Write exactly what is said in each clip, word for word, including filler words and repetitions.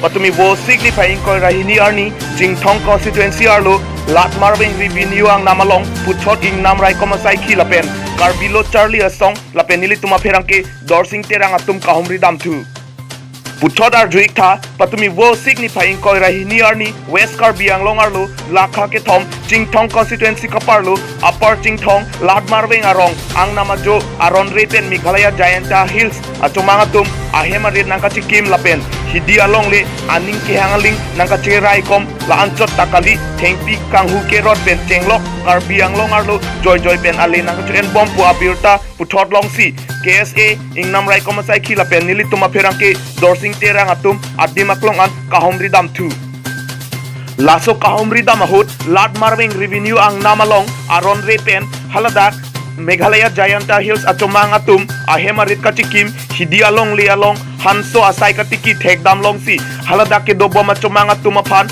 Patumi Vosik niphai ingkoi ra hini arni Chinthong constituency arlo Latmarveng revenue angnam along puthot ingnam raikom asaikhi lapen Karbi Lo Charli Asong lapen nelitum apherangke Dorsing Terang atum kahumri damthu. Puthot arju-ik tha, patumi Vosik niphai ingkoi ra hini arni West Karbi Anglong arlo lakha kethom Chinthong constituency kaparlo Upper Chinthong Latmarveng arong angnam ajo aron re pen Meghalaya Jaintia Hills achomang atum ahem arit nangkachikim lapen hidi alongle aning kehang aling nangkacheraikom la-anchot ta kali, thengpi kanghu kerot pen chenglok Karbi Anglong arlo joijoi pen ale nangkacho-enbom pu abirta puthot longsi K S A ingnam raikom asaikhi lapen nelitum apherangke Dorsing Terang atum adim aklong an kahumri damthu. Laso kahumri dam ahut Latmarveng revenue angnam along aron re pen haladak Meghalaya Jaintia Hills achomang atum ahem arit kachikim hidi alongle along hanso asai katiki thekdam longsi haladak kedobom achomang atum aphan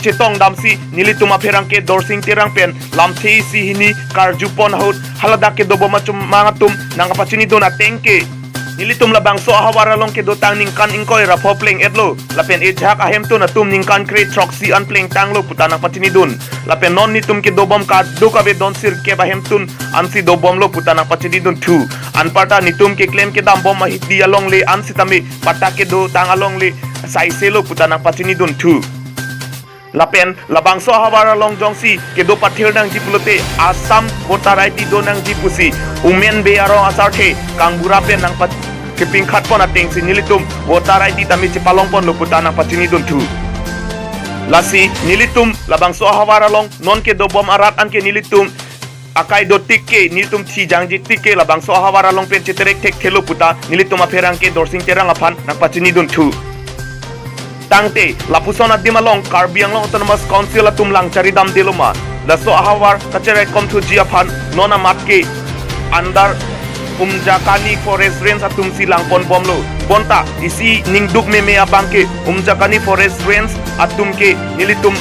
chetong damsi nelitum apherangke Dorsing Terang pen lamthe isi hini karjupon ahut haladak kedobom achomang atum nangkapachinidun ateng ke nelitum labangso ahavar along kedotang ningkan ingkoi ra pho pleng-etlo lapen ejahak ahemtun atum ningkan kre throksi an plengtanglo puta nangpachinidun. Lapen non netum kedobom kadokave don sirkep ahemtun ansi dobomlo puta nangpachinidun thu. Anparta netum keklem kedambom ahidi alongle an sitame patta kedotang alongle saiselo puta nangpachinidun thu. Lapen labangso ahavar along jongsi kedo pathir nangji pulote Assam voter I D do nangji pusi Women Be arong asarthe kangbura pen nangpa kepingkhatpon atengsi nelitum voter I D tame chepalongponlo puta nangpachinidun thu. Lasi nelitum labangso ahavar along non kedobom arat anke nelitum akai dotik ke nelitum thijangji tik ke labangso ahavar along pen cheterek thekthelo puta nelitum apherangke Dorsing Terang aphan nangpachinidun thu. Tangte lapuson adim along Karbi Anglong Autonomous Council atum lang charidamdelo ma? Laso ahavar kacheraikom thuji aphan non amat ke under Umjakani Forest Range atumsi langponbomlo. Bonta isi ningduk meme abang ke Umjakani Forest Range atum ke nelitum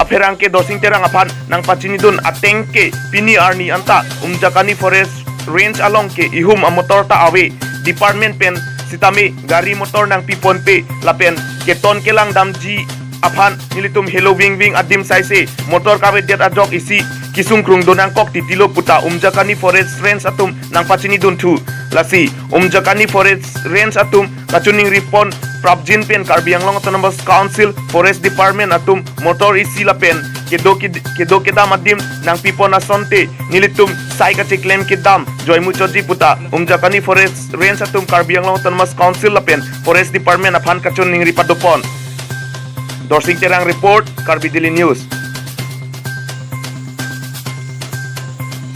apherangke Dorsing Terang aphan nangpachinidun ateng ke pini arni anta Umjakani Forest Range along ke ihum amotor ta ave, department pen sitame gari motor nangpiponpe lapen keton kelang damji aphan nelitum helo vingving adim saise motor kavedet ajok isi kesung krung do nangkok titilo puta Umjakani Forest Range atum nangpachinidun thu. Lasi Umjakani Forest Range atum kachoningripon prapjin pen Karbi Anglong Autonomous Council Forest Department atum motor isi lapen kedo ked-, kedo kedam adim nangpipon asonte nelitum sai kacheklem kedam joimuchotji puta Umjakani Forest Range atum Karbi Anglong Autonomous Council lapen Forest Department aphan kachoningri padopon. Dorsing Terang report, Karbi Daily News.